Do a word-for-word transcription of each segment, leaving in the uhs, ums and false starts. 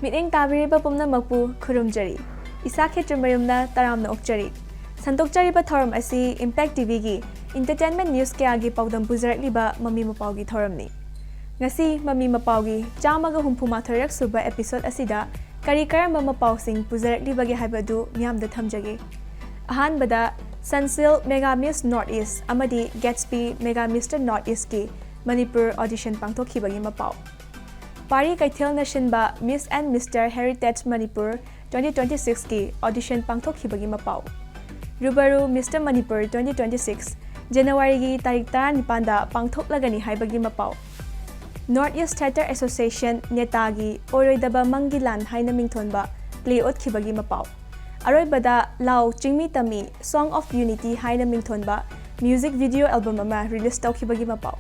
ꯃꯤꯠꯌꯦꯡ ꯇꯥꯕꯤꯔꯤꯕ ꯄꯨꯝꯅꯃꯛꯄꯨ ꯈꯨꯔꯨꯝꯖꯔꯤ꯫ ꯏꯁꯥ ꯈꯦꯇ꯭ꯔꯤꯃꯌꯨꯝꯅ ꯇꯔꯥꯝꯅ ꯑꯣꯛꯆꯔꯤ꯫ ꯁꯟꯗꯣꯛꯆꯔꯤꯕ ꯊꯧꯔꯝ ꯑꯁꯤ Impact ꯇꯤ ꯚꯤꯒꯤ entertainment news ꯀꯌꯥꯒꯤ ꯄꯥꯎꯗꯝ ꯄꯨꯖꯔꯛꯂꯤꯕ ꯃꯃꯤ ꯃꯄꯥꯎꯒꯤ ꯊꯧꯔꯝꯅꯤ꯫ ꯉꯁꯤ ꯃꯃꯤ ꯃꯄꯥꯎꯒꯤ ꯆꯥꯝꯃꯒ ꯍꯨꯝꯐꯨ ꯃꯥꯊꯣꯏꯔꯛ ꯁꯨꯕ episode ꯑꯁꯤꯗ ꯀꯔꯤ ꯀꯔꯝꯕ ꯃꯄꯥꯎꯁꯤꯡ ꯄꯨꯖꯔꯛꯂꯤꯕꯒꯦ ꯍꯥꯏꯕꯗꯨ ꯃꯤꯌꯥꯝꯗ ꯊꯝꯖꯒꯦ꯫ ꯑꯍꯥꯟꯕꯗ, Sunsilk Mega Miss North East ꯑꯃꯗꯤ Gatsby Mega Mister North East ꯀꯤ ꯃꯅꯤꯄꯨꯔ audition ꯄꯥꯡꯊꯣꯛꯈꯤꯕꯒꯤ ꯃꯄꯥꯎ꯫ ꯄꯥꯔꯤ ꯀꯩꯊꯦꯜꯅ ꯁꯤꯟꯕ Miss and Mister Heritage Manipur twenty twenty six ꯀꯤ audition ꯄꯥꯡꯊꯣꯛꯈꯤꯕꯒꯤ ꯃꯄꯥꯎ꯫ ꯔꯨꯕꯔꯨ Mister Manipur twenty twenty six January ꯒꯤ ꯇꯥꯔꯤꯛ ꯇꯔꯥꯅꯤꯄꯥꯟꯗ ꯄꯥꯡꯊꯣꯛꯂꯒꯅꯤ ꯍꯥꯏꯕꯒꯤ ꯃꯄꯥꯎ꯫ North East Theatre Association, ꯅꯦꯇꯥꯒꯤ ꯑꯣꯏꯔꯣꯏꯗꯕ ꯃꯪꯒꯤ ꯂꯥꯟ ꯍꯥꯏꯅ ꯃꯤꯡꯊꯣꯟꯕ play ꯎꯠꯈꯤꯕꯒꯤ ꯃꯄꯥꯎ꯫ ꯑꯔꯣꯏꯕꯗ, ꯂꯥꯎ ꯆꯤꯡꯃꯤ ꯇꯝꯃꯤ Song of Unity ꯍꯥꯏꯅ ꯃꯤꯡꯊꯣꯟꯕ music video album ꯑꯃ release ꯇꯧꯈꯤꯕꯒꯤ ꯃꯄꯥꯎ꯫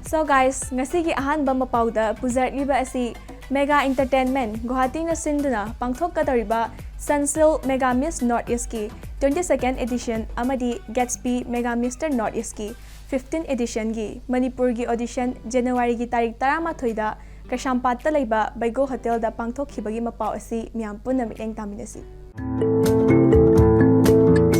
So guys, ꯉꯁꯤꯒꯤ ꯑꯍꯥꯟꯕ ꯃꯄꯥꯎꯗ ꯄꯨꯖꯔꯛꯂꯤꯕ ꯑꯁꯤ Mega Entertainment ꯒꯨꯋꯥꯍꯥꯇꯤꯅ ꯁꯤꯟꯗꯨꯅ ꯄꯥꯡꯊꯣꯛꯀꯗꯧꯔꯤꯕ Sunsilk Mega Miss North East ꯀꯤ twenty second edition ꯑꯃꯗꯤ Gatsby Mega Mister North East ꯀꯤ fifteen edition ꯒꯤ ꯃꯅꯤꯄꯨꯔꯒꯤ audition January ꯒꯤ ꯇꯥꯔꯤꯛ ꯇꯔꯥꯃꯥꯊꯣꯏꯗ ꯀꯩꯁꯥꯝꯄꯥꯠꯇ ꯂꯩꯕ ꯕꯩꯒꯣ ꯍꯣꯇꯦꯜꯗ ꯄꯥꯡꯊꯣꯛꯈꯤꯕꯒꯤ ꯃꯄꯥꯎ ꯑꯁꯤ ꯃꯤꯌꯥꯝ ꯄꯨꯟꯅ ꯃꯤꯠꯌꯦꯡ ꯇꯥꯃꯤꯟꯅꯁꯤ꯫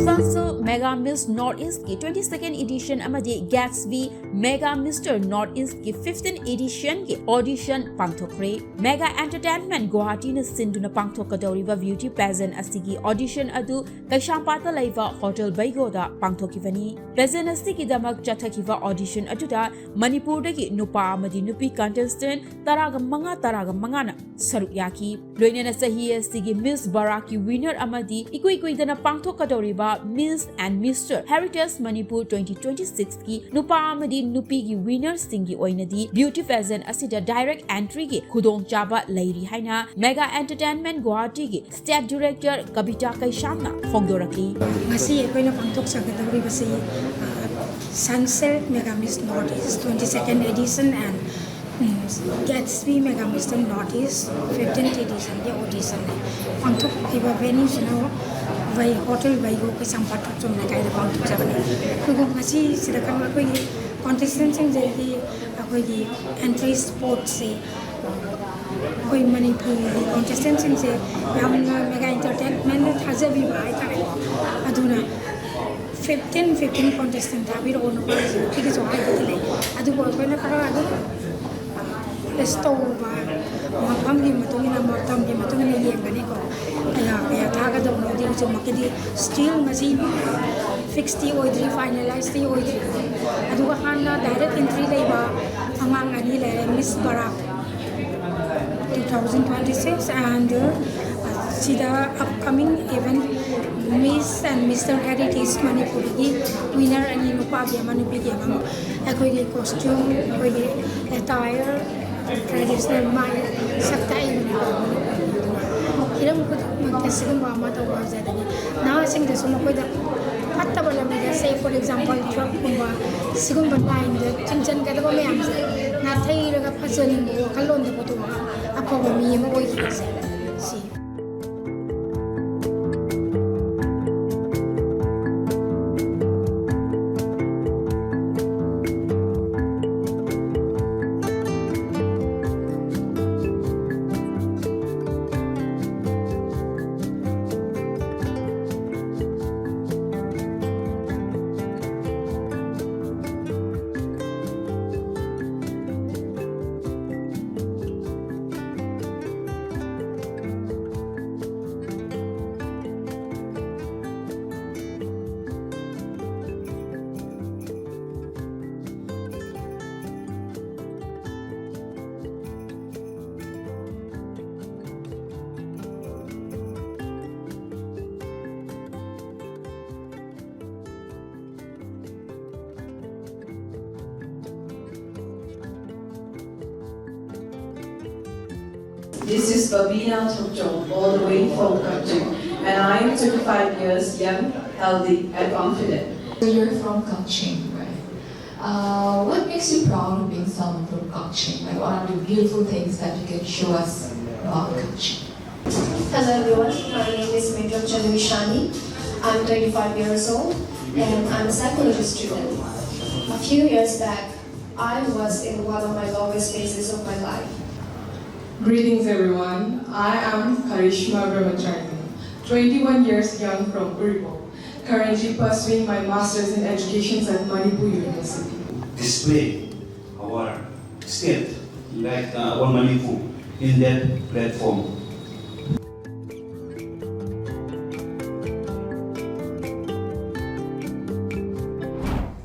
Sunsilk Mega Miss North East ꯀꯤ twenty second edition ꯑꯃꯗꯤ Gatsby Mega Mister North East ꯀꯤ fifteen edition ꯒꯤ audition ꯄꯥꯡꯊꯣꯛꯈ꯭ꯔꯦ꯫ Mega Entertainment ꯒꯨꯋꯥꯍꯥꯇꯤꯅ ꯁꯤꯟꯗꯨꯅ ꯄꯥꯡꯊꯣꯛꯀꯗꯧꯔꯤꯕ beauty pageant ꯑꯁꯤꯒꯤ audition ꯑꯗꯨ ꯀꯩꯁꯥꯝꯄꯥꯠꯇ ꯂꯩꯕ ꯍꯣꯇꯦꯜ ꯕꯩꯒꯣꯗ ꯄꯥꯡꯊꯣꯛꯈꯤꯕꯅꯤ꯫ Pageant ꯑꯁꯤꯒꯤꯗꯃꯛ ꯆꯠꯊꯈꯤꯕ audition ꯑꯗꯨꯗ ꯃꯅꯤꯄꯨꯔꯗꯒꯤ ꯅꯨꯄꯥ ꯑꯃꯗꯤ ꯅꯨꯄꯤ contestant ꯇꯔꯥꯒ ꯃꯉꯥ, ꯇꯔꯥꯒ ꯃꯉꯥꯅ ꯁꯔꯨꯛ ꯌꯥꯈꯤ꯫ ꯂꯣꯏꯅꯅ ꯆꯍꯤ ꯑꯁꯤꯒꯤ Miss Barak ꯀꯤ winner ꯑꯃꯗꯤ ꯏꯀꯨꯏ ꯀꯨꯏꯗꯅ ꯄꯥꯡꯊꯣꯛꯀꯗꯧꯔꯤꯕ Miss and Mister Heritage Manipur twenty twenty six ꯀꯤ ꯅꯨꯄꯥ ꯑꯃꯗꯤ ꯅꯨꯄꯤꯒꯤ winner ꯁꯤꯡꯒꯤ ꯑꯣꯏꯅꯗꯤ beauty pageant ꯑꯁꯤꯗ direct entry ꯒꯤ ꯈꯨꯗꯣꯡꯆꯥꯕ ꯂꯩꯔꯤ ꯍꯥꯏꯅ Mega Entertainment ꯒꯨꯋꯥꯍꯥꯇꯤꯒꯤ State Director ꯀꯕꯤꯇꯥ ꯀꯩꯁꯥꯝꯅ ꯐꯣꯡꯗꯣꯔꯛꯂꯤ꯫ ꯉꯁꯤ ꯑꯩꯈꯣꯏꯅ ꯄꯥꯡꯊꯣꯛꯆꯒꯗꯧꯔꯤꯕꯁꯤ, ꯑ, Sunsilk Mega Miss North East twenty second edition and, um, Gatsby Mega Mister North East fifteen edition ꯒꯤ audition ꯅꯤ꯫ ꯄꯥꯡꯊꯣꯛꯈꯤꯕ venue ꯁꯤꯅ ꯕꯩ-, ꯍꯣꯇꯦꯜ ꯕꯩꯒꯣ ꯀꯩꯁꯥꯝꯄꯥꯠ ꯊꯣꯛꯆꯣꯝ ꯂꯩꯀꯥꯏꯗ ꯄꯥꯡꯊꯣꯛꯆꯕꯅꯤ꯫ ꯑꯗꯨꯒ ꯉꯁꯤ ꯁꯤꯗ ꯀꯩꯅꯣ ꯑꯩꯈꯣꯏꯒꯤ contestant ꯁꯤꯡꯁꯤꯒꯤ ꯑꯩꯈꯣꯏꯒꯤ entry spot ꯁꯤ ꯑꯩꯈꯣꯏ ꯃꯅꯤꯄꯨꯔꯒꯤ ꯀꯣꯟꯇꯦꯁꯇꯦꯟꯁꯤꯡꯁꯦ ꯌꯥꯝꯅ ꯃꯦꯒꯥ ꯏꯟꯇꯔꯇꯦꯟꯃꯦꯟꯗ ꯊꯥꯖꯕꯤꯕ ꯍꯥꯏꯇꯥꯔꯦꯀꯣ꯫ ꯑꯗꯨꯅ ꯐꯤꯐꯇꯤꯟ ꯐꯤꯐꯇꯤꯟ ꯀꯣꯟꯇꯦꯁꯇꯦꯟ ꯊꯥꯕꯤꯔꯛꯑꯣ, ꯅꯨꯄꯥꯒꯤꯁꯨ ꯅꯨꯄꯤꯒꯤꯁꯨ ꯍꯥꯏꯕꯗꯤ ꯂꯩ꯫ ꯑꯗꯨꯕꯨ ꯑꯩꯈꯣꯏꯅ ꯈꯔ ꯑꯗꯨꯝ ꯄ꯭ꯂꯦꯁ ꯇꯧꯕ ꯃꯐꯝꯒꯤ ꯃꯇꯨꯡ ꯏꯟꯅ, ꯃꯇꯝꯒꯤ ꯃꯇꯨꯡ ꯏꯟꯅ ꯌꯦꯡꯒꯅꯤꯀꯣ꯫ ꯀꯌꯥ ꯀꯌꯥ ꯊꯥꯒꯗꯕꯅꯣꯗꯤ ꯍꯧꯖꯤꯛꯃꯛꯀꯤꯗꯤ ꯁ꯭ꯇꯤꯜ ꯃꯁꯤ ꯐꯤꯛꯁꯇꯤ ꯑꯣꯏꯗ꯭ꯔꯤ, ꯐꯥꯏꯅꯦꯂꯥꯏꯁꯇꯤ ꯑꯣꯏꯗ꯭ꯔꯤ꯫ ꯑꯗꯨꯒ ꯍꯥꯟꯅ ꯗꯥꯏꯔꯦꯛ ꯑꯦꯟꯇ꯭ꯔꯤ ꯂꯩꯕ ꯑꯉꯥꯡ ꯑꯅꯤ ꯂꯩꯔꯦ, ꯃꯤꯁ ꯕꯔꯥꯛ two thousand twenty six and, uh, ꯁꯤꯗ upcoming event Miss and Mister Heritage ꯃꯅꯤꯄꯨꯔꯒꯤ winner ꯑꯅꯤ, ꯅꯨꯄꯥꯒꯤ ꯑꯃ ꯅꯨꯄꯤꯒꯤ ꯑꯃ, ꯑꯩꯈꯣꯏꯒꯤ costume, ꯑꯩꯈꯣꯏꯒꯤ attire, traditional ꯃꯥꯒꯤ ꯁꯛꯇ ꯑꯩꯅ ꯍꯤꯔꯝ ꯈꯨꯗꯤꯡꯃꯛꯇ ꯁꯤꯒꯨꯝꯕ ꯑꯃ ꯇꯧꯕ ꯍꯧꯖꯗꯅꯤ꯫ ꯅꯍꯥꯁꯤꯡꯗꯁꯨ ꯃꯈꯣꯏꯗ ꯐꯠꯇꯕ ꯂꯝꯕꯤꯗ, say for example drugꯀꯨꯝꯕ, ꯁꯤꯒꯨꯝꯕ lineꯗ ꯆꯤꯡꯁꯤꯟꯒꯗꯕ ꯃꯌꯥꯝꯁꯦ ꯅꯥꯊꯩꯔꯒ ꯐꯖꯅꯤꯡꯕ ꯋꯥꯈꯜꯂꯣꯟꯗ ꯄꯨꯊꯣꯛꯑꯒ ꯑꯐꯕ ꯃꯤ ꯑꯃ ꯑꯣꯏꯈꯤꯕꯁꯦ ꯁꯤ꯫ This is Babina Thokchong, all the way from Kakching, and I am twenty-five years young, healthy, and confident. So you're from Kakching, right? Uh, what makes you proud of being someone from Kakching? Like, what are the beautiful things that you can show us about Kakching? Hello everyone, my name is Medram Chandrishani. I'm twenty-five years old and I'm a psychology student. A few years back, I was in one of my lowest phases of my life. Greetings, everyone. I am Karishma Brahmacharya, twenty-one years young, from Uribol, currently pursuing my master's in education at Manipur University. Display our state, like, uh, our Manipur, in that platform.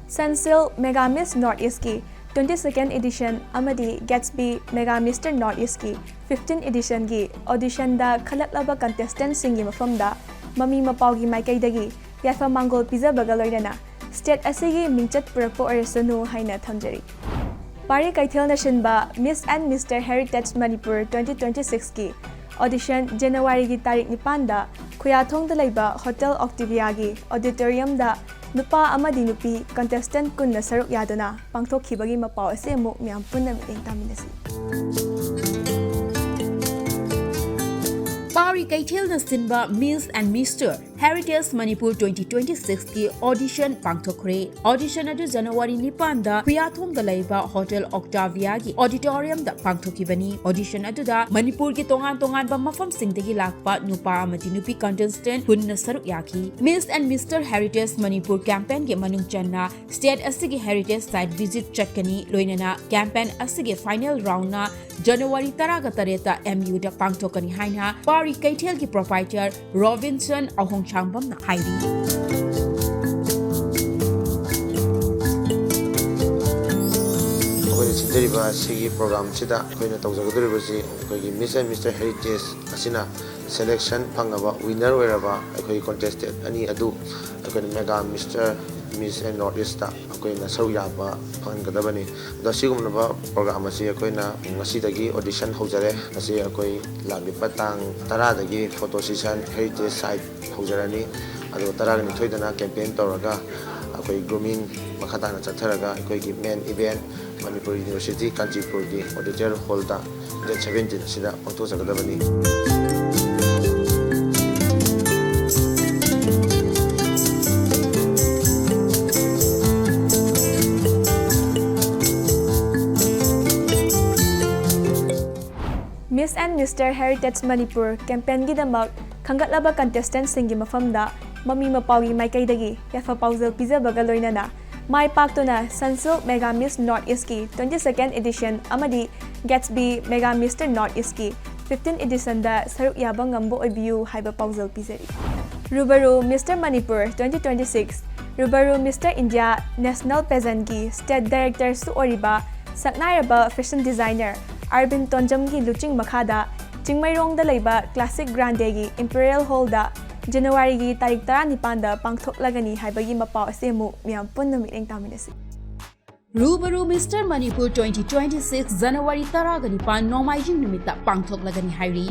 Sunsilk Mega Miss North East ꯀꯤ twenty second edition ꯑꯃꯗꯤ Gatsby Mega Mister North East ꯀꯤ fifteen edition ꯒꯤ audition ꯗ ꯈꯜꯂꯛꯂꯕ contestant ꯁꯤꯡꯒꯤ ꯃꯐꯝꯗ ꯃꯃꯤ ꯃꯄꯥꯎꯒꯤ ꯃꯥꯏꯀꯩꯗꯒꯤ ꯌꯥꯏꯐ ꯃꯥꯡꯒꯣꯜ ꯄꯤꯖꯕꯒ ꯂꯣꯏꯅꯅ state ꯑꯁꯤꯒꯤ ꯃꯤꯡꯆꯠ ꯄꯨꯔꯛꯄ ꯑꯣꯏꯔꯁꯅꯨ ꯍꯥꯏꯅ ꯊꯝꯖꯔꯤ꯫ ꯄꯥꯔꯤ ꯀꯩꯊꯦꯜꯅ ꯁꯤꯟꯕ Miss and Mister Heritage Manipur twenty twenty six ꯀꯤ audition January ꯒꯤ ꯇꯥꯔꯤꯛ ꯅꯤꯄꯥꯟꯗ ꯈꯨꯌꯥꯊꯣꯡꯗ ꯂꯩꯕ Hotel Octavia ꯒꯤ auditorium ꯗ ꯅꯨꯄꯥ ꯑꯃꯗꯤ ꯅꯨꯄꯤ contestant ꯀꯨꯟꯅ ꯁꯔꯨꯛ ꯌꯥꯗꯨꯅ ꯄꯥꯡꯊꯣꯛꯈꯤꯕꯒꯤ ꯃꯄꯥꯎ ꯑꯁꯤ ꯑꯃꯨꯛ ꯃꯌꯥꯝ ꯄꯨꯟꯅ ꯃꯤꯠꯌꯦꯡ ꯇꯥꯃꯤꯟꯅꯁꯤ꯫ ꯄꯥꯔꯤ ꯀꯩꯊꯦꯜꯅ ꯁꯤꯟꯕ Miss and Mister Heritage Manipur twenty twenty six ꯀꯤ audition ꯄꯥꯡꯊꯣꯛꯈ꯭ꯔꯦ꯫ Audition ꯑꯗꯨ January ꯅꯤꯄꯥꯟꯗ ꯈꯨꯌꯥꯊꯣꯡꯗ ꯂꯩꯕ Hotel Octavia ꯒꯤ auditorium ꯗ ꯄꯥꯡꯊꯣꯛꯈꯤꯕꯅꯤ꯫ Audition ꯑꯗꯨꯗ ꯃꯅꯤꯄꯨꯔꯒꯤ ꯇꯣꯉꯥꯟ ꯇꯣꯉꯥꯟꯕ ꯃꯐꯝꯁꯤꯡꯗꯒꯤ ꯂꯥꯛꯄ ꯅꯨꯄꯥ ꯑꯃꯗꯤ ꯅꯨꯄꯤ contestant ꯀꯨꯟꯅ ꯁꯔꯨꯛ ꯌꯥꯈꯤ꯫ Miss and Mister Heritage Manipur campaign ꯒꯤ ꯃꯅꯨꯡ ꯆꯟꯅ state ꯑꯁꯤꯒꯤ heritage site visit ꯆꯠꯀꯅꯤ꯫ ꯂꯣꯏꯅꯅ campaign ꯑꯁꯤꯒꯤ final round ꯅ January ꯇꯔꯥꯒ ꯇꯔꯦꯠꯇ M U ꯗ ꯄꯥꯡꯊꯣꯛꯀꯅꯤ ꯍꯥꯏꯅ ꯄꯥꯔꯤ ꯀꯩꯊꯦꯜꯒꯤ proprietor ꯔꯣꯕꯤꯟꯁꯟ ꯑꯍꯣꯡꯁꯥꯡꯕꯝꯅ ꯍꯥꯏꯔꯤ꯫ ꯑꯩꯈꯣꯏꯅ ꯁꯤꯟꯖꯔꯤꯕ ꯑꯁꯤꯒꯤ program ꯁꯤꯗ ꯑꯩꯈꯣꯏꯅ ꯇꯧꯖꯒꯗꯧꯔꯤꯕꯁꯤ ꯑꯩꯈꯣꯏꯒꯤ Miss and Mister Heritage ꯑꯁꯤꯅ selection ꯐꯪꯉꯕ, winner ꯑꯣꯏꯔꯕ ꯑꯩꯈꯣꯏꯒꯤ contestant ꯑꯅꯤ ꯑꯗꯨ ꯑꯩꯈꯣꯏꯅ Mega Mister Miss and North East ꯇ ꯑꯩꯈꯣꯏꯅ ꯁꯔꯨꯛ ꯌꯥꯕ ꯐꯪꯍꯟꯒꯗꯕꯅꯤ꯫ ꯑꯗꯣ ꯑꯁꯤꯒꯨꯝꯂꯕ program ꯑꯁꯤ ꯑꯩꯈꯣꯏꯅ ꯉꯁꯤꯗꯒꯤ audition ꯍꯧꯖꯔꯦ꯫ ꯃꯁꯤ ꯑꯩꯈꯣꯏ ꯂꯥꯛꯂꯤꯕ ꯇꯥꯡ ꯇꯔꯥꯗꯒꯤ photo session, heritage site ꯍꯧꯖꯔꯅꯤ꯫ ꯑꯗꯨꯒ ꯇꯔꯥꯒ ꯅꯤꯊꯣꯏꯗꯅ campaign ꯇꯧꯔꯒ ꯑꯩꯈꯣꯏ grooming ꯃꯈꯥ ꯇꯥꯅ ꯆꯠꯊꯔꯒ ꯑꯩꯈꯣꯏꯒꯤ main event Manipur University ꯀꯥꯟꯆꯤꯄꯨꯔꯒꯤ auditorium hall ꯗ date seventeen ꯑꯁꯤꯗ ꯄꯥꯡꯊꯣꯛꯆꯒꯗꯕꯅꯤ꯫ Miss and Mister Heritage Manipur campaignꯒꯤꯗꯃꯛ ꯈꯟꯒꯠꯂꯕ contestantꯁꯤꯡꯒꯤ ꯃꯐꯝꯗ ꯃꯃꯤ ꯃꯄꯥꯎꯒꯤ ꯃꯥꯏꯀꯩꯗꯒꯤ ꯌꯥꯏꯐ ꯄꯥꯎꯖꯦꯜ ꯄꯤꯖꯕꯒ ꯂꯣꯏꯅꯅ ꯃꯥꯏ ꯄꯥꯛꯇꯨꯅ Sunsilk Mega Miss North Eastꯀꯤ twenty second edition ꯑꯃꯗꯤ Gatsby Mega Mister North Eastꯀꯤ fifteen editionꯗ ꯁꯔꯨꯛ ꯌꯥꯕ ꯉꯝꯕ ꯑꯣꯏꯕꯤꯌꯨ ꯍꯥꯏꯕ ꯄꯥꯎꯖꯦꯜ ꯄꯤꯖꯔꯤ꯫ ꯔꯨꯕꯔꯨ Mister Manipur twenty twenty six, ꯔꯨꯕꯔꯨ Mister India National Pageantꯀꯤ state directorꯁꯨ ꯑꯣꯏꯔꯤꯕ ꯁꯛꯅꯥꯏꯔꯕ fashion designer ꯑꯔꯕꯤꯟ ꯇꯣꯟꯖꯝꯒꯤ ꯂꯨꯆꯤꯡ ꯃꯈꯥꯗ ꯆꯤꯡꯃꯩꯔꯣꯡꯗ ꯂꯩꯕ Classic Grandꯒꯤ Imperial Hallꯗ ꯖꯅꯋꯥꯔꯤꯒꯤ ꯇꯥꯔꯤꯛ ꯇꯔꯥꯅꯤꯄꯥꯟꯗ ꯄꯥꯡꯊꯣꯛꯂꯒꯅꯤ ꯍꯥꯏꯕꯒꯤ ꯃꯄꯥꯎ ꯑꯁꯤ ꯑꯃꯨꯛ ꯃꯤꯌꯥꯝ ꯄꯨꯟꯅ ꯃꯤꯠꯌꯦꯡ ꯇꯥꯃꯤꯟꯅꯁꯤ꯫ ꯔꯨꯕꯔꯨ Mister Manipur twenty twenty six January ꯇꯔꯥꯒ ꯅꯤꯄꯥꯟ ꯅꯣꯡꯃꯥꯏꯖꯤꯡ ꯅꯨꯃꯤꯠꯇ ꯄꯥꯡꯊꯣꯛꯂꯒꯅꯤ ꯍꯥꯏꯔꯤ꯫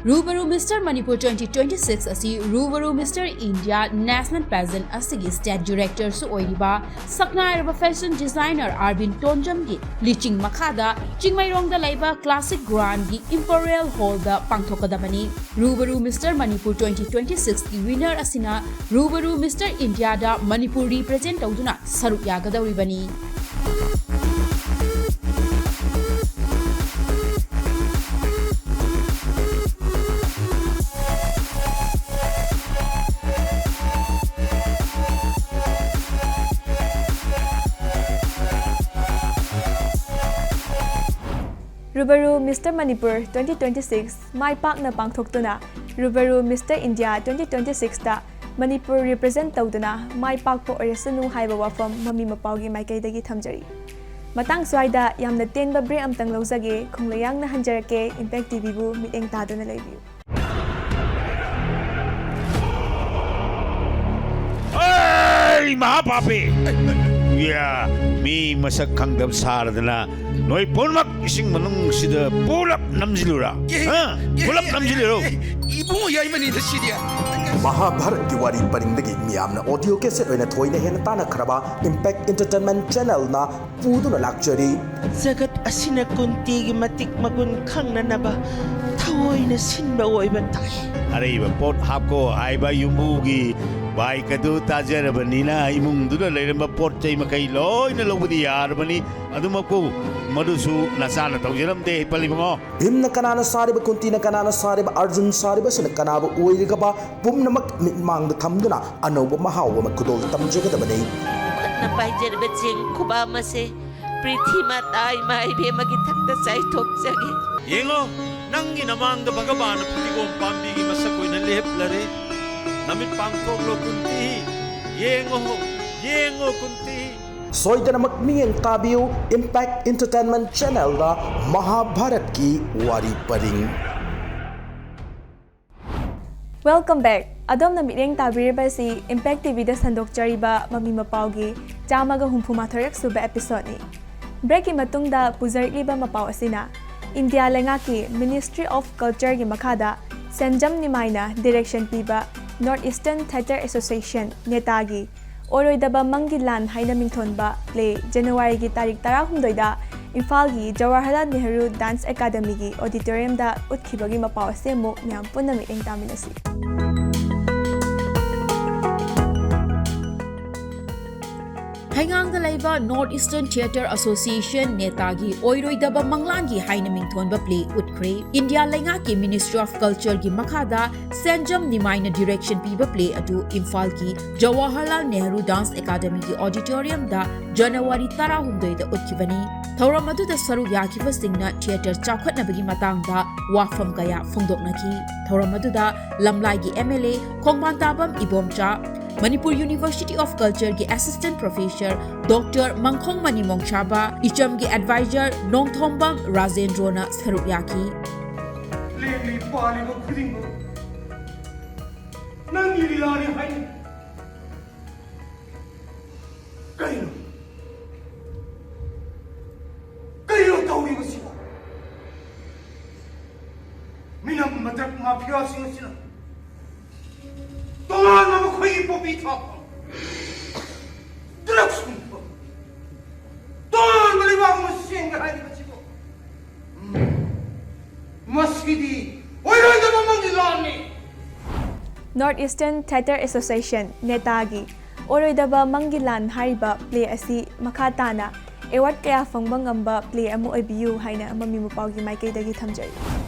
ꯔꯨꯕꯔꯨ Mister Manipur twenty twenty six ꯑꯁꯤ ꯔꯨꯕꯔꯨ Mister India National Pageant ꯑꯁꯤꯒꯤ state directorꯁꯨ ꯑꯣꯏꯔꯤꯕ ꯁꯛꯅꯥꯏꯔꯕ fashion designer ꯑꯔꯕꯤꯟ ꯇꯣꯟꯖꯝꯒꯤ ꯂꯤꯆꯤꯡ ꯃꯈꯥꯗ ꯆꯤꯡꯃꯩꯔꯣꯡꯗ ꯂꯩꯕ Classic Grandꯒꯤ Imperial Hallꯗ ꯄꯥꯡꯊꯣꯛꯀꯗꯕꯅꯤ꯫ ꯔꯨꯕꯔꯨ Mister Manipur twenty twenty sixꯀꯤ winner ꯑꯁꯤꯅ ꯔꯨꯕꯔꯨ Mister Indiaꯗ ꯃꯅꯤꯄꯨꯔ represent ꯇꯧꯗꯨꯅ ꯁꯔꯨꯛ ꯌꯥꯒꯗꯧꯔꯤꯕꯅꯤ꯫ ꯔꯨꯕꯔꯨ Mister Manipur twenty twenty six ꯃꯥꯏ ꯄꯥꯛꯅ ꯄꯥꯡꯊꯣꯛꯇꯨꯅ ꯔꯨꯕꯔꯨ Mister India twenty twenty sixꯇ Manipur represent ꯇꯧꯗꯨꯅ ꯃꯥꯏ ꯄꯥꯛꯄ ꯑꯣꯏꯔꯁꯅꯨ ꯍꯥꯏꯕ ꯋꯥꯐꯝ ꯃꯃꯤ ꯃꯄꯥꯎꯒꯤ ꯃꯥꯏꯀꯩꯗꯒꯤ ꯊꯝꯖꯔꯤ꯫ ꯃꯇꯥꯡ ꯁ꯭ꯋꯥꯏꯗ ꯌꯥꯝꯅ ꯇꯦꯟꯕ break ꯑꯃꯇꯪ ꯂꯧꯖꯒꯦ꯫ ꯈꯣꯡꯂꯩꯌꯥꯡꯅ ꯍꯟꯖꯔꯛꯀꯦ꯫ Impact TVꯕꯨ ꯃꯤꯠꯌꯦꯡ ꯇꯥꯗꯨꯅ ꯂꯩꯕꯤꯌꯨ꯫ ꯑꯩ ꯃꯍꯥꯄꯥꯄꯤ! ꯌꯥ, ꯃꯤ ꯃꯁꯛ ꯈꯪꯗꯕ ꯁꯥꯔꯗꯅ ꯅꯣꯏ ꯄꯨꯝꯅꯃꯛ ꯏꯁꯤꯡ ꯃꯅꯨꯡꯁꯤꯗ ꯄꯨꯂꯞ ꯅꯝꯁꯤꯜꯂꯨꯔꯥ? ꯍꯥ? ꯄꯨꯂꯞ ꯅꯝꯁꯤꯜꯂꯨꯔꯣ? ꯏꯕꯨꯡꯉꯣ ꯌꯥꯏꯃꯅꯤꯗ ꯁꯤꯗꯤ꯫ ꯃꯍꯥꯚꯥꯔꯠꯀꯤ ꯋꯥꯔꯤ ꯄꯔꯤꯡꯗꯒꯤ ꯃꯤꯌꯥꯝꯅ audio cassette ꯑꯣꯏꯅ ꯊꯣꯏꯅ ꯍꯦꯟꯅ ꯇꯥꯟꯅꯈ꯭ꯔꯕ Impact Entertainment Channelꯅ ꯄꯨꯗꯨꯅ ꯂꯥꯛꯆꯔꯤ꯫ ꯖꯒꯠ ꯑꯁꯤꯅ ꯀꯨꯟꯇꯤꯒꯤ ꯃꯇꯤꯛ ꯃꯒꯨꯟ ꯈꯪꯅꯅꯕ ꯊꯑꯣꯏꯅ ꯁꯤꯟꯕ ꯑꯣꯏꯕ ꯇꯥꯏ꯫ ꯑꯔꯩꯕ ꯄꯣꯠ ꯍꯥꯞꯀꯣ ꯍꯥꯏꯕ ꯌꯨꯝꯕꯨꯒꯤ ꯕꯥꯏꯛ ꯑꯗꯨ ꯇꯥꯖꯔꯕꯅꯤꯅ ꯏꯃꯨꯡꯗꯨꯗ ꯂꯩꯔꯝꯕ ꯄꯣꯠ ꯆꯩ ꯃꯈꯩ ꯂꯣꯏꯅ ꯂꯧꯕꯗꯤ ꯌꯥꯔꯕꯅꯤ꯫ ꯑꯗꯨꯃꯛꯄꯨ ꯃꯗꯨꯁꯨ ꯅꯆꯥꯅ ꯇꯧꯖꯔꯝꯗꯦ, ꯄꯜꯂꯤꯕꯉꯣ꯫ ꯚꯤꯝꯅ ꯀꯅꯥꯅ ꯁꯥꯔꯤꯕ, ꯀꯨꯟꯇꯤꯅ ꯀꯅꯥꯅ ꯁꯥꯔꯤꯕ, ꯑꯔꯖꯨꯟ ꯁꯥꯔꯤꯕꯁꯤꯅ ꯀꯅꯥꯕꯨ ꯑꯣꯏꯔꯤꯒꯕ? ꯄꯨꯝꯅꯃꯛ ꯃꯤꯠꯃꯥꯡꯗ ꯊꯝꯗꯨꯅ ꯑꯅꯧꯕ ꯃꯍꯥꯎ ꯑꯃ ꯈꯨꯗꯣꯜ ꯇꯝꯖꯒꯗꯕꯅꯤ꯫ ꯈꯨꯠꯅ ꯄꯥꯏꯖꯔꯤꯕ ꯆꯦꯡ ꯈꯨꯕꯥꯝ ꯑꯁꯦ ꯄ꯭ꯔꯤꯊꯤ ꯃꯥꯇꯥ ꯏꯃꯥ ꯏꯕꯦꯝꯃꯒꯤ ꯊꯛꯇ ꯆꯥꯏꯊꯣꯛꯆꯒꯦ꯫ ꯌꯦꯡꯉꯣ, ꯅꯪꯒꯤ ꯅꯃꯥꯡꯗ ꯚꯒꯕꯥꯟꯅ ꯐꯗꯤꯒꯣꯝ ꯄꯥꯝꯕꯤꯒꯤ ꯃꯁꯛ ꯑꯣꯏꯅ ꯂꯦꯞꯂꯔꯦ꯫ ꯅꯃꯤꯠ ꯄꯥꯡꯊꯣꯛꯂꯣ ꯀꯨꯟꯇꯤ, ꯌꯦꯡꯉꯣ, ꯌꯦꯡꯉꯣ ꯀꯨꯟꯇꯤ꯫ ꯁꯣꯏꯗꯅꯃꯛ ꯃꯤꯠꯌꯦꯡ ꯇꯥꯕꯤꯌꯨ Impact Entertainment Channelꯗ ꯃꯍꯥꯚꯥꯔꯠꯀꯤ ꯋꯥꯔꯤ ꯄꯔꯤꯡ꯫ Welcome back. ꯑꯗꯣꯝꯅ ꯃꯤꯠꯌꯦꯡ ꯇꯥꯕꯤꯔꯤꯕ ꯑꯁꯤ Impact TVꯗ ꯁꯟꯗꯣꯛꯆꯔꯤꯕ ꯃꯃꯤ ꯃꯄꯥꯎꯒꯤ ꯆꯥꯝꯃꯒ ꯍꯨꯝꯐꯨ ꯃꯥꯊꯣꯏꯔꯛ ꯁꯨꯕ episodeꯅꯤ꯫ Breakꯀꯤ ꯃꯇꯨꯡꯗ ꯄꯨꯖꯔꯛꯂꯤꯕ ꯃꯄꯥꯎ ꯑꯁꯤꯅ ꯏꯟꯗꯤꯌꯥ ꯂꯩꯉꯥꯛꯀꯤ Ministry of Cultureꯒꯤ ꯃꯈꯥꯗ ꯁꯦꯟꯖꯝ ꯅꯤꯃꯥꯏꯅ direction ꯄꯤꯕ North Eastern Theatre Association, ꯅꯦꯇꯥꯒꯤ ꯑꯣꯏꯔꯣꯏꯗꯕ ꯃꯪꯒꯤ ꯂꯥꯟ ꯍꯥꯏꯅ ꯃꯤꯡꯊꯣꯟꯕ play ꯖꯅꯋꯥꯔꯤꯒꯤ ꯇꯥꯔꯤꯛ ꯇꯔꯥꯍꯨꯝꯗꯣꯏꯗ ꯏꯝꯐꯥꯜꯒꯤ ꯖꯋꯥꯍꯔꯂꯥꯜ ꯅꯦꯍꯔꯨ Dance Academyꯒꯤ auditoriumꯗ ꯎꯠꯈꯤꯕꯒꯤ ꯃꯄꯥꯎ ꯑꯁꯤ ꯑꯃꯨꯛ ꯃꯌꯥꯝ ꯄꯨꯟꯅ ꯃꯤꯠꯌꯦꯡ ꯇꯥꯃꯤꯟꯅꯁꯤ꯫ ꯍꯩꯉꯥꯡꯗ ꯂꯩꯕ North Eastern Theatre Association, ꯅꯦꯇꯥꯒꯤ ꯑꯣꯏꯔꯣꯏꯗꯕ ꯃꯪꯂꯥꯟꯒꯤ ꯍꯥꯏꯅ ꯃꯤꯡꯊꯣꯟꯕ play ꯎꯠꯈ꯭ꯔꯦ꯫ ꯏꯟꯗꯤꯌꯥ ꯂꯩꯉꯥꯛꯀꯤ Ministry of Cultureꯒꯤ ꯃꯈꯥꯗ ꯁꯦꯟꯖꯝ ꯅꯤꯃꯥꯏꯅ direction ꯄꯤꯕ play ꯑꯗꯨ ꯏꯝꯐꯥꯜꯒꯤ ꯖꯋꯥꯍꯔꯂꯥꯜ ꯅꯦꯍꯔꯨ Dance Academyꯒꯤ auditoriumꯗ ꯖꯅꯋꯥꯔꯤ ꯇꯔꯥꯍꯨꯝꯗꯣꯏꯗ ꯎꯠꯈꯤꯕꯅꯤ꯫ ꯊꯧꯔꯝ ꯑꯗꯨꯗ ꯁꯔꯨꯛ ꯌꯥꯈꯤꯕꯁꯤꯡꯅ theatre ꯆꯥꯎꯈꯠꯅꯕꯒꯤ ꯃꯇꯥꯡꯗ ꯋꯥꯐꯝ ꯀꯌꯥ ꯐꯣꯡꯗꯣꯛꯅꯈꯤ꯫ ꯊꯧꯔꯝ ꯑꯗꯨꯗ ꯂꯝꯂꯥꯏꯒꯤ MLA ꯈꯣꯡꯕꯥꯟꯇꯥꯕꯝ Ibomcha, Manipur University of Cultureꯒꯤ Assistant Professor Doctor ꯃꯪꯈꯣꯡꯃꯅꯤ ꯃꯣꯡꯁꯥꯕ, ꯏꯆꯝꯒꯤ advisor Nongthombam ꯔꯥꯖꯦꯟꯗ꯭ꯔꯣꯅ ꯁꯔꯨꯛ ꯌꯥꯈꯤ꯫ ꯂꯦꯡꯂꯤ ꯄꯥꯜꯂꯤꯕ ꯈꯨꯗꯤꯡꯃꯛ ꯅꯪꯒꯤ ꯂꯤꯂꯥꯅꯤ ꯍꯥꯏꯅꯤ꯫ ꯀꯩꯅꯣ? ꯀꯩꯅꯣ ꯇꯧꯔꯤꯕꯁꯤꯕꯣ? ꯃꯤꯅꯝ ꯃꯇ꯭ꯔꯛ ꯃꯥꯐꯤꯌꯥꯁꯤꯡ ꯑꯁꯤꯅ ꯇꯣꯉꯥꯟꯕ ꯃꯈꯣꯏꯒꯤ ꯄꯣꯄꯤ ꯊꯥꯛꯄ, ꯗ꯭ꯔꯒ ꯁꯨꯡꯕ, ꯇꯣꯉꯥꯟꯕ ꯂꯩꯕꯥꯛ ꯑꯃ ꯁꯦꯝꯒꯦ ꯍꯥꯏꯔꯤꯕꯁꯤꯕꯨ, ꯎꯝ, ꯃꯁꯤꯗꯤ ꯑꯣꯏꯔꯣꯏꯗꯕ ꯑꯃꯒꯤ ꯂꯥꯟꯅꯤ꯫ North Eastern Theatre Association, ꯅꯦꯇꯥꯒꯤ ꯑꯣꯏꯔꯣꯏꯗꯕ ꯃꯪꯒꯤ ꯂꯥꯟ ꯍꯥꯏꯔꯤꯕ ꯄ꯭ꯂꯦ ꯑꯁꯤ ꯃꯈꯥ ꯇꯥꯅ ꯑꯦꯋꯥꯔꯗ ꯀꯌꯥ ꯐꯪꯕ ꯉꯝꯕ ꯄ꯭ꯂꯦ ꯑꯃ ꯑꯣꯏꯕꯤꯌꯨ ꯍꯥꯏꯅ ꯃꯃꯤ ꯃꯄꯥꯎꯒꯤ ꯃꯥꯏꯀꯩꯗꯒꯤ ꯊꯝꯖꯔꯤ꯫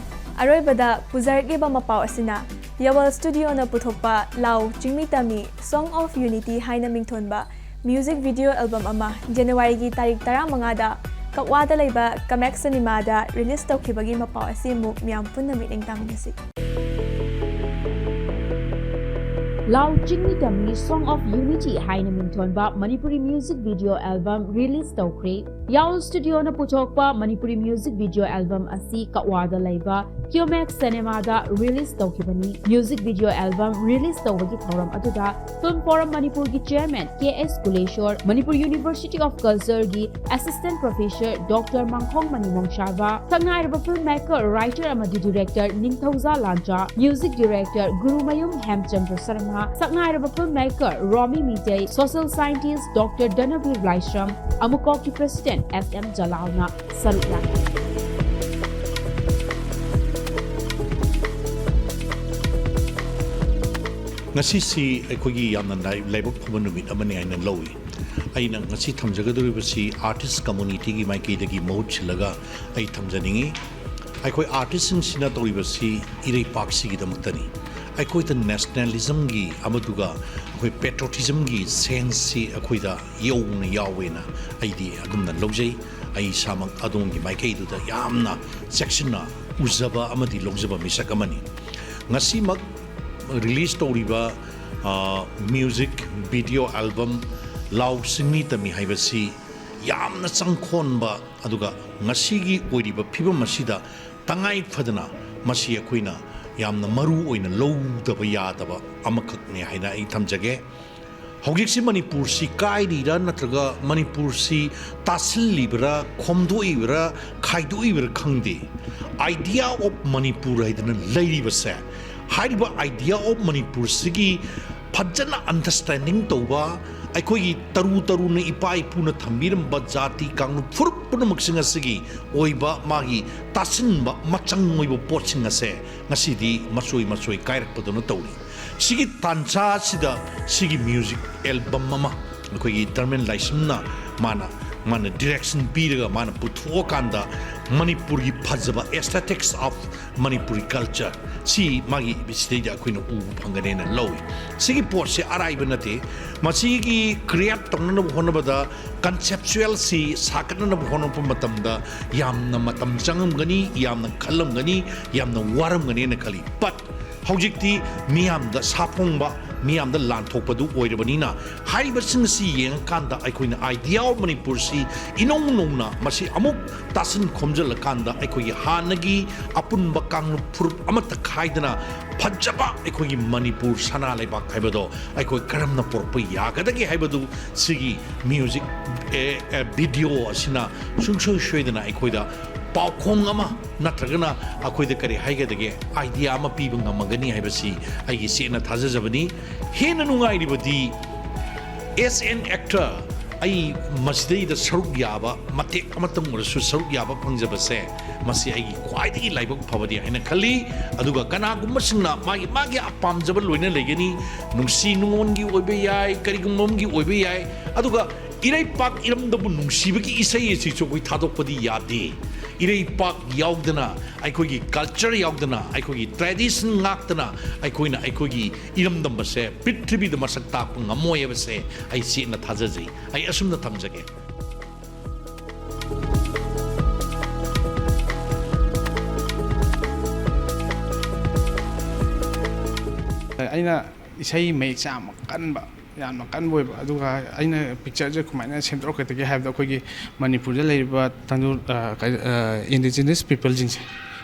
ꯑꯔꯣꯏꯕꯗ ꯄꯨꯖꯔꯛꯂꯤꯕ ꯃꯄꯥꯎ ꯑꯁꯤꯅ ꯌꯥꯋꯜ ꯁ꯭ꯇꯨꯗꯤꯑꯣꯅ ꯄꯨꯊꯣꯛꯄ ꯂꯥꯎ ꯆꯤꯡꯃꯤ ꯇꯝꯃꯤ Song of Unity ꯍꯥꯏꯅ ꯃꯤꯡꯊꯣꯟꯕ ꯃ꯭ꯌꯨꯖꯤꯛ ꯚꯤꯗꯤꯑꯣ ꯑꯦꯜꯕꯝ ꯑꯃ ꯖꯅꯋꯥꯔꯤꯒꯤ ꯇꯥꯔꯤꯛ ꯇꯔꯥꯃꯉꯥꯗ ꯀꯛꯋꯥꯗ ꯂꯩꯕ ꯀꯃꯦꯛ ꯁꯤꯅꯦꯃꯥꯗ ꯔꯤꯂꯤꯁ ꯇꯧꯈꯤꯕꯒꯤ ꯃꯄꯥꯎ ꯑꯁꯤ ꯑꯃꯨꯛ ꯃꯤꯌꯥꯝ ꯄꯨꯟꯅ ꯃꯤꯠꯌꯦꯡ ꯇꯥꯃꯤꯟꯅꯁꯤ꯫ ꯂꯥꯎ ꯆꯤꯡꯃꯤ ꯇꯝꯃꯤ Song of Unity ꯍꯥꯏꯅ ꯃꯤꯡꯊꯣꯟꯕ Manipuri music video album release ꯇꯧꯈ꯭ꯔꯦ꯫ ꯌꯥꯋꯜ ꯁ꯭ꯇꯨꯗꯤꯑꯣꯅ ꯄꯨꯊꯣꯛꯄ ꯃꯅꯤꯄꯨꯔꯤ ꯃ꯭ꯌꯨꯖꯤꯛ ꯚꯤꯗꯤꯑꯣ ꯑꯦꯜꯕꯝ ꯑꯁꯤ ꯀꯛꯋꯥꯗ ꯂꯩꯕ ꯀ꯭ꯌꯨꯃꯦꯛ ꯁꯤꯅꯦꯃꯥꯗ ꯔꯤꯂꯤꯁ ꯇꯧꯈꯤꯕꯅꯤ꯫ ꯃ꯭ꯌꯨꯖꯤꯛ ꯚꯤꯗꯤꯑꯣ ꯑꯦꯜꯕꯝ ꯔꯤꯂꯤꯁ ꯇꯧꯕꯒꯤ ꯊꯧꯔꯝ ꯑꯗꯨꯗ ꯐꯤꯜꯝ ꯐꯣꯔꯝ ꯃꯅꯤꯄꯨꯔꯒꯤ chairman K S Kuleshor, Manipur university of ꯀꯜꯆꯔꯒꯤ assistant professor doctor Mangkhongmani Mongsaba, ꯁꯛꯅꯥꯏꯔꯕ ꯐꯤꯜꯝ ꯃꯦꯀꯔ, ꯔꯥꯏꯇꯔ ꯑꯃꯗꯤ director Ningthouja Lancha, music director Gurumayum Hemchandra Sharma, ꯁꯛꯅꯥꯏꯔꯕ film maker Romi Meitei, social scientist doctor Dhanabir Laishram, ꯑꯃꯨꯀꯣꯛꯀꯤ ꯄ꯭ꯔꯦꯁꯤꯗꯦꯟꯠ ꯑꯦꯁ ꯑꯦꯝ ꯖꯂꯥꯜꯅ ꯁꯔꯨꯛ ꯌꯥꯈꯤ꯫ ꯉꯁꯤꯁꯤ ꯑꯩꯈꯣꯏꯒꯤ ꯌꯥꯝꯅ ꯂꯥꯏ-, ꯂꯥꯏꯕꯛ ꯐꯕ ꯅꯨꯃꯤꯠ ꯑꯃꯅꯤ ꯍꯥꯏꯅ ꯂꯧꯏ꯫ ꯑꯩꯅ ꯉꯁꯤ ꯊꯝꯖꯒꯗꯧꯔꯤꯕꯁꯤ ꯑꯥꯔꯇꯤꯁ꯭ꯠ ꯀꯝꯃ꯭ꯌꯨꯅꯤꯇꯤꯒꯤ ꯃꯥꯏꯀꯩꯗꯒꯤ ꯃꯍꯨꯠ ꯁꯤꯜꯂꯒ ꯑꯩ ꯊꯝꯖꯅꯤꯡꯏ꯫ ꯑꯩꯈꯣꯏ ꯑꯥꯔꯇꯤꯁ꯭ꯠꯁꯤꯡꯁꯤꯅ ꯇꯧꯔꯤꯕꯁꯤ ꯏꯔꯩꯄꯥꯛꯁꯤꯒꯤꯗꯃꯛꯇꯅꯤ꯫ ꯑꯩꯈꯣꯏꯗ ꯅꯦꯁꯅꯦꯂꯤꯖꯝꯒꯤ ꯑꯃꯗꯨꯒ ꯑꯩꯈꯣꯏ ꯄꯦꯇ꯭ꯔꯣꯇꯤꯖꯝꯒꯤ ꯁꯦꯟꯁꯁꯤ ꯑꯩꯈꯣꯏꯗ ꯌꯧꯅ ꯌꯥꯎꯋꯦꯅ ꯑꯩꯗꯤ ꯑꯗꯨꯝꯅ ꯂꯧꯖꯩ꯫ ꯑꯩ ꯏꯁꯥꯃꯛ ꯑꯗꯣꯝꯒꯤ ꯃꯥꯏꯀꯩꯗꯨꯗ ꯌꯥꯝꯅ ꯆꯦꯛꯁꯤꯟꯅ ꯎꯖꯕ ꯑꯃꯗꯤ ꯂꯧꯖꯕ ꯃꯤꯁꯛ ꯑꯃꯅꯤ꯫ ꯉꯁꯤꯃꯛ ꯔꯤꯂꯤꯁ ꯇꯧꯔꯤꯕ, ꯑ, ꯃ꯭ꯌꯨꯖꯤꯛ ꯚꯤꯗꯤꯑꯣ ꯑꯦꯜꯕꯝ ꯂꯥꯎ ꯆꯤꯡꯃꯤ ꯇꯝꯃꯤ ꯍꯥꯏꯕꯁꯤ ꯌꯥꯝꯅ ꯆꯪꯈꯣꯟꯕ, ꯑꯗꯨꯒ ꯉꯁꯤꯒꯤ ꯑꯣꯏꯔꯤꯕ ꯐꯤꯕꯝ ꯑꯁꯤꯗ ꯇꯉꯥꯏ ꯐꯗꯅ ꯃꯁꯤ ꯑꯩꯈꯣꯏꯅ ꯌꯥꯝꯅ ꯃꯔꯨ ꯑꯣꯏꯅ ꯂꯧꯗꯕ ꯌꯥꯗꯕ ꯑꯃꯈꯛꯅꯤ ꯍꯥꯏꯅ ꯑꯩ ꯊꯝꯖꯒꯦ꯫ ꯍꯧꯖꯤꯛꯁꯤ ꯃꯅꯤꯄꯨꯔꯁꯤ ꯀꯥꯏꯔꯤꯔꯥ ꯅꯠꯇ꯭ꯔꯒ ꯃꯅꯤꯄꯨꯔꯁꯤ ꯇꯥꯁꯤꯜꯂꯤꯕ꯭ꯔꯥ, ꯈꯣꯝꯗꯣꯛꯏꯕ꯭ꯔꯥ, ꯈꯥꯏꯗꯣꯛꯏꯕ꯭ꯔꯥ ꯈꯪꯗꯦ, Idea of Manipur ꯍꯥꯏꯗꯅ ꯂꯩꯔꯤꯕꯁꯦ, ꯍꯥꯏꯔꯤꯕ Idea of Manipurꯁꯤꯒꯤ ꯐꯖꯅ ꯑꯟꯗꯔꯁ꯭ꯇꯦꯟꯗꯤꯡ ꯇꯧꯕ, ꯑꯩꯈꯣꯏꯒꯤ ꯇꯔꯨ ꯇꯔꯨꯅ ꯏꯄꯥ ꯏꯄꯨꯅ ꯊꯝꯕꯤꯔꯝꯕ ꯖꯥꯇꯤ ꯀꯥꯡꯂꯨꯞ ꯐꯨꯔꯨꯞ ꯄꯨꯝꯅꯃꯛꯁꯤꯡ ꯑꯁꯤꯒꯤ ꯑꯣꯏꯕ ꯃꯥꯒꯤ ꯇꯥꯁꯤꯟꯕ ꯃꯆꯪ ꯑꯣꯏꯕ ꯄꯣꯠꯁꯤꯡ ꯑꯁꯦ ꯉꯁꯤꯗꯤ ꯃꯆꯣꯏ ꯃꯆꯣꯏ ꯀꯥꯏꯔꯛꯄꯗꯧꯅ ꯇꯧꯔꯤ꯫ ꯁꯤꯒꯤ ꯇꯥꯟꯖꯥ ꯑꯁꯤꯗ ꯁꯤꯒꯤ ꯃ꯭ꯌꯨꯖꯤꯛ ꯑꯦꯜꯕꯝ ꯑꯃ ꯑꯩꯈꯣꯏꯒꯤ ꯙꯔꯃꯦꯟ ꯂꯥꯏꯁ꯭ꯔꯝꯅ ꯃꯥꯅ, ꯃꯥꯅ ꯗꯤꯔꯦꯛꯁꯟ ꯄꯤꯔꯒ ꯃꯥꯅ ꯄꯨꯊꯣꯛꯑꯀꯥꯟꯗ ꯃꯅꯤꯄꯨꯔꯒꯤ ꯐꯖꯕ aesthetics of Manipuri culture ꯁꯤ ꯃꯥꯒꯤ ꯁꯤꯗꯩꯗ ꯑꯩꯈꯣꯏꯅ ꯎꯕ ꯐꯪꯒꯅꯦꯅ ꯂꯧꯏ꯫ ꯁꯤꯒꯤ ꯄꯣꯠꯁꯦ ꯑꯔꯥꯏꯕ ꯅꯠꯇꯦ꯫ ꯃꯁꯤꯒꯤ ꯀ꯭ꯔꯤꯌꯦꯠ ꯇꯧꯅꯅꯕ ꯍꯣꯠꯅꯕꯗ, ꯀꯟꯁꯦꯞꯆꯨꯋꯦꯜꯁꯤ ꯁꯥꯒꯠꯅꯅꯕ ꯍꯣꯠꯅꯔꯛꯄ ꯃꯇꯝꯗ ꯌꯥꯝꯅ ꯃꯇꯝ ꯆꯪꯉꯝꯒꯅꯤ, ꯌꯥꯝꯅ ꯈꯜꯂꯝꯒꯅꯤ, ꯌꯥꯝꯅ ꯋꯥꯔꯝꯒꯅꯦꯅ ꯈꯜꯂꯤ꯫ But ꯍꯧꯖꯤꯛꯇꯤ ꯃꯤꯌꯥꯝꯗ ꯁꯥꯐꯣꯡꯕ, ꯃꯤꯌꯥꯝꯗ ꯂꯥꯟꯊꯣꯛꯄꯗꯨ ꯑꯣꯏꯔꯕꯅꯤꯅ, ꯍꯥꯏꯔꯤꯕꯁꯤꯡ ꯑꯁꯤ ꯌꯦꯡꯉꯀꯥꯟꯗ ꯑꯩꯈꯣꯏꯅ Idea of Manipurꯁꯤ ꯏꯅꯧ ꯅꯧꯅ ꯃꯁꯤ ꯑꯃꯨꯛ ꯇꯥꯁꯤꯟ ꯈꯣꯝꯖꯤꯜꯂꯀꯥꯟꯗ ꯑꯩꯈꯣꯏꯒꯤ ꯍꯥꯟꯅꯒꯤ ꯑꯄꯨꯟꯕ ꯀꯥꯡꯂꯨꯞ ꯐꯨꯔꯨꯞ ꯑꯃꯠꯇ ꯈꯥꯏꯗꯅ ꯐꯖꯕ ꯑꯩꯈꯣꯏꯒꯤ ꯃꯅꯤꯄꯨꯔ ꯁꯅꯥ ꯂꯩꯕꯥꯛ ꯍꯥꯏꯕꯗꯣ ꯑꯩꯈꯣꯏ ꯀꯔꯝꯅ ꯄꯨꯔꯛꯄ ꯌꯥꯒꯗꯒꯦ ꯍꯥꯏꯕꯗꯨ ꯁꯤꯒꯤ ꯃ꯭ꯌꯨꯖꯤꯛ, ꯑꯦ, ꯑꯦ, ꯚꯤꯗꯤꯑꯣ ꯑꯁꯤꯅ ꯁꯨꯡꯁꯣꯏ ꯁꯣꯏꯗꯅ ꯑꯩꯈꯣꯏꯗ ꯄꯥꯎꯈꯣꯡ ꯑꯃ ꯅꯠꯇ꯭ꯔꯒꯅ ꯑꯩꯈꯣꯏꯗ ꯀꯔꯤ ꯍꯥꯏꯒꯗꯒꯦ, ꯑꯥꯏꯗꯤꯌꯥ ꯑꯃ ꯄꯤꯕ ꯉꯝꯃꯒꯅꯤ ꯍꯥꯏꯕꯁꯤ ꯑꯩꯒꯤ ꯁꯦꯡꯅ ꯊꯥꯖꯖꯕꯅꯤ꯫ ꯍꯦꯟꯅ ꯅꯨꯡꯉꯥꯏꯔꯤꯕꯗꯤ, as an actor, ꯑꯩ ꯃꯁꯤꯗꯩꯗ ꯁꯔꯨꯛ ꯌꯥꯕ, ꯃꯇꯦꯛ ꯑꯃꯇꯪ ꯑꯣꯏꯔꯁꯨ ꯁꯔꯨꯛ ꯌꯥꯕ ꯐꯪꯖꯕꯁꯦ, ꯃꯁꯤ ꯑꯩꯒꯤ ꯈ꯭ꯋꯥꯏꯗꯒꯤ ꯂꯥꯏꯕꯛ ꯐꯕꯅꯤ ꯍꯥꯏꯅ ꯈꯜꯂꯤ꯫ ꯑꯗꯨꯒ ꯀꯅꯥꯒꯨꯝꯕꯁꯤꯡꯅ ꯃꯥꯒꯤ, ꯃꯥꯒꯤ ꯄꯥꯝꯖꯕ ꯂꯣꯏꯅ ꯂꯩꯒꯅꯤ, ꯅꯨꯡꯁꯤ ꯅꯨꯡꯉꯣꯟꯒꯤ ꯑꯣꯏꯕ ꯌꯥꯏ, ꯀꯔꯤꯒꯨꯝꯕ ꯑꯃꯒꯤ ꯑꯣꯏꯕ ꯌꯥꯏ꯫ ꯑꯗꯨꯒ ꯏꯔꯩꯄꯥꯛ ꯏꯔꯝꯗꯕꯨ ꯅꯨꯡꯁꯤꯕꯒꯤ ꯏꯁꯩ ꯑꯁꯤꯁꯨ ꯑꯩꯈꯣꯏ ꯊꯥꯗꯣꯛꯄꯗꯤ ꯌꯥꯗꯦ꯫ ꯏꯔꯩꯄꯥꯛ ꯌꯥꯎꯗꯅ, ꯑꯩꯈꯣꯏꯒꯤ ꯀꯜꯆꯔ ꯌꯥꯎꯗꯅ, ꯑꯩꯈꯣꯏꯒꯤ ꯇ꯭ꯔꯦꯗꯤꯁꯟ ꯉꯥꯛꯇꯅ ꯑꯩꯈꯣꯏꯅ ꯑꯩꯈꯣꯏꯒꯤ ꯏꯔꯝꯗꯝ ꯑꯁꯦ ꯄ꯭ꯔꯤꯊꯤꯕꯤꯗ ꯃꯁꯛ ꯇꯥꯛꯄ ꯉꯝꯃꯣꯏ ꯍꯥꯏꯕꯁꯦ ꯑꯩ ꯁꯦꯡꯅ ꯊꯥꯖꯖꯩ꯫ ꯑꯩ ꯑꯁꯨꯝꯅ ꯊꯝꯖꯒꯦ꯫ ꯑꯩꯅ ꯏꯁꯩ ꯃꯌꯦꯛꯁꯦ ꯌꯥꯝ ꯀꯟꯕ, ꯌꯥꯝꯅ ꯀꯟꯕ ꯑꯣꯏꯕ, ꯑꯗꯨꯒ ꯑꯩꯅ ꯄꯤꯛꯆꯔꯁꯦ ꯀꯃꯥꯏꯅ ꯁꯦꯝꯗꯣꯔꯛꯀꯗꯒꯦ ꯍꯥꯏꯕꯗ, ꯑꯩꯈꯣꯏꯒꯤ ꯃꯅꯤꯄꯨꯔꯗ ꯂꯩꯔꯤꯕ ꯇꯥꯡꯈꯨꯜ, ꯑ, ꯀꯩ-, ꯑ, ꯏꯟꯗꯤꯖꯤꯅꯁ ꯄꯤꯄꯜꯁꯤꯡꯁꯦ,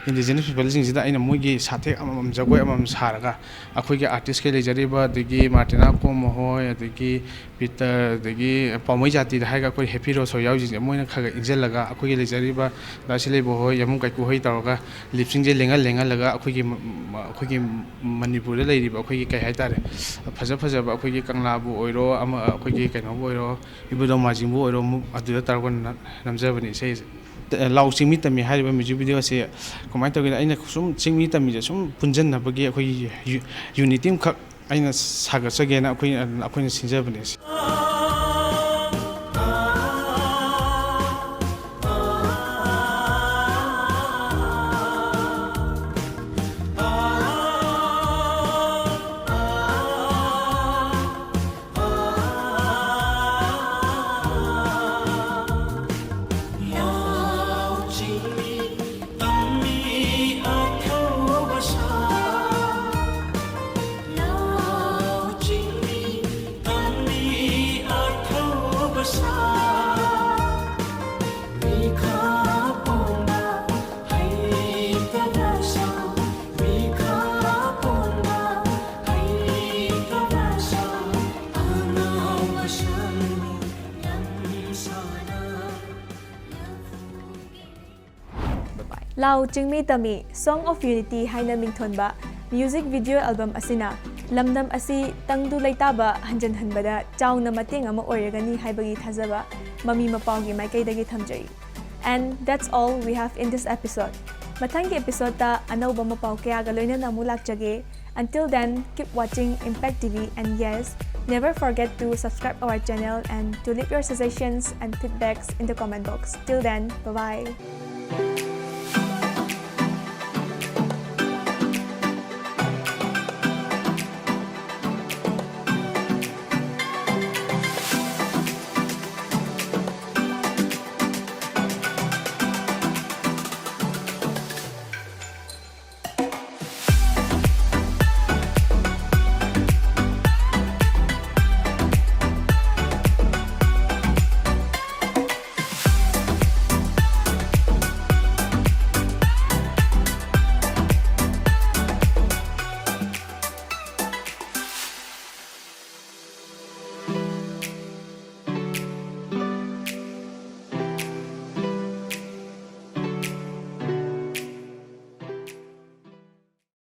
ꯏꯟꯗꯤꯖꯤꯅꯁ ꯄꯤꯄꯜꯁꯤꯡꯁꯤꯗ ꯑꯩꯅ ꯃꯣꯏꯒꯤ ꯁꯥꯊꯦꯛ ꯑꯃꯃꯝ, ꯖꯒꯣꯏ ꯑꯃꯃꯝ ꯁꯥꯔꯒ, ꯑꯩꯈꯣꯏꯒꯤ ꯑꯥꯔꯇꯤꯁꯈꯩ ꯂꯩꯖꯔꯤꯕ, ꯑꯗꯒꯤ ꯃꯥꯔꯇꯤꯅꯥ ꯀꯣꯝ ꯍꯣꯏ, ꯑꯗꯒꯤ ꯄꯤꯇꯔ, ꯑꯗꯒꯤ ꯄꯥꯎꯃꯩ ꯖꯥꯇꯤꯗ ꯍꯥꯏꯔꯒ ꯑꯩꯈꯣꯏ ꯍꯦꯄꯤ ꯔꯣꯁ ꯍꯣꯏ ꯌꯥꯎꯔꯤꯁꯤꯡꯁꯦ, ꯃꯣꯏꯅ ꯈꯔ ꯈꯔ ꯏꯟꯁꯤꯜꯂꯒ, ꯑꯩꯈꯣꯏꯒꯤ ꯂꯩꯖꯔꯤꯕ ꯗꯥ ꯁꯤꯂꯩꯕ ꯍꯣꯏ, ꯌꯥꯃꯨꯡ ꯀꯥꯏꯀꯨ ꯍꯣꯏ ꯇꯧꯔꯒ ꯂꯤꯞꯁꯤꯡꯁꯦ ꯂꯦꯡꯍꯜ ꯂꯦꯡꯍꯜꯂꯒ ꯑꯩꯈꯣꯏꯒꯤ ꯃ-, ꯃ-, ꯑꯩꯈꯣꯏꯒꯤ ꯃꯅꯤꯄꯨꯔꯗ ꯂꯩꯔꯤꯕ ꯑꯩꯈꯣꯏꯒꯤ, ꯀꯩ ꯍꯥꯏꯇꯥꯔꯦ, ꯐꯖ ꯐꯖꯕ ꯑꯩꯈꯣꯏꯒꯤ ꯀꯪꯂꯥꯕꯨ ꯑꯣꯏꯔꯣ, ꯑꯃ, ꯑꯩꯈꯣꯏꯒꯤ ꯀꯩꯅꯣꯕꯨ ꯑꯣꯏꯔꯣ, ꯏꯕꯨꯙꯧ ꯃꯥꯔꯖꯤꯡꯕꯨ ꯑꯣꯏꯔꯣ, ꯑꯗꯨꯗ ꯇꯧꯔꯒ ꯅ-, ꯅꯝꯖꯕꯅꯤ ꯏꯁꯩꯁꯦ꯫ ꯂꯥꯎ ꯆꯤꯡꯃꯤ ꯇꯝꯃꯤ ꯍꯥꯏꯔꯤꯕ ꯃ꯭ꯌꯨꯖꯤꯛ ꯚꯤꯗꯤꯑꯣ ꯑꯁꯤ ꯀꯃꯥꯏꯅ ꯇꯧꯒꯦꯗ, ꯑꯩꯅ ꯁꯨꯝ ꯆꯤꯡꯃꯤ ꯇꯝꯃꯤꯁꯦ ꯁꯨꯝ ꯄꯨꯟꯁꯤꯟꯅꯕꯒꯤ ꯑꯩꯈꯣꯏꯒꯤ ꯌꯨ-, ꯌꯨꯅꯤꯇꯤ ꯑꯃꯈꯛ ꯑꯩꯅ ꯁꯥꯒꯠꯆꯒꯦꯅ ꯑꯩꯈꯣꯏ, ꯑꯩꯈꯣꯏꯅ ꯁꯤꯟꯖꯕꯅꯦ꯫ ꯂꯥꯎ ꯆꯤꯡꯃꯤ ꯇꯝꯃꯤ, Song of Unity ꯍꯥꯏꯅ ꯃꯤꯡꯊꯣꯟꯕ ꯃ꯭ꯌꯨꯖꯤꯛ ꯚꯤꯗꯤꯑꯣ ꯑꯦꯜꯕꯝ ꯑꯁꯤꯅ ꯂꯝꯗꯝ ꯑꯁꯤ ꯇꯪꯗꯨ ꯂꯩꯇꯥꯕ ꯍꯟꯖꯟꯍꯟꯕꯗ ꯆꯥꯎꯅ ꯃꯇꯦꯡ ꯑꯃ ꯑꯣꯏꯔꯒꯅꯤ ꯍꯥꯏꯕꯒꯤ ꯊꯥꯖꯕ ꯃꯃꯤ ꯃꯄꯥꯎꯒꯤ ꯃꯥꯏꯀꯩꯗꯒꯤ ꯊꯝꯖꯔꯤ꯫ And that's all we have in this episode. ꯃꯊꯪꯒꯤ episode ꯇ ꯑꯅꯧꯕ ꯃꯄꯥꯎ ꯀꯌꯥꯒ ꯂꯣꯏꯅꯅ ꯑꯃꯨꯛ ꯂꯥꯛꯆꯒꯦ꯫ Until then, keep watching Impact T V, and yes, never forget to subscribe our channel and to leave your suggestions and feedbacks in the comment box. Till then, bye-bye.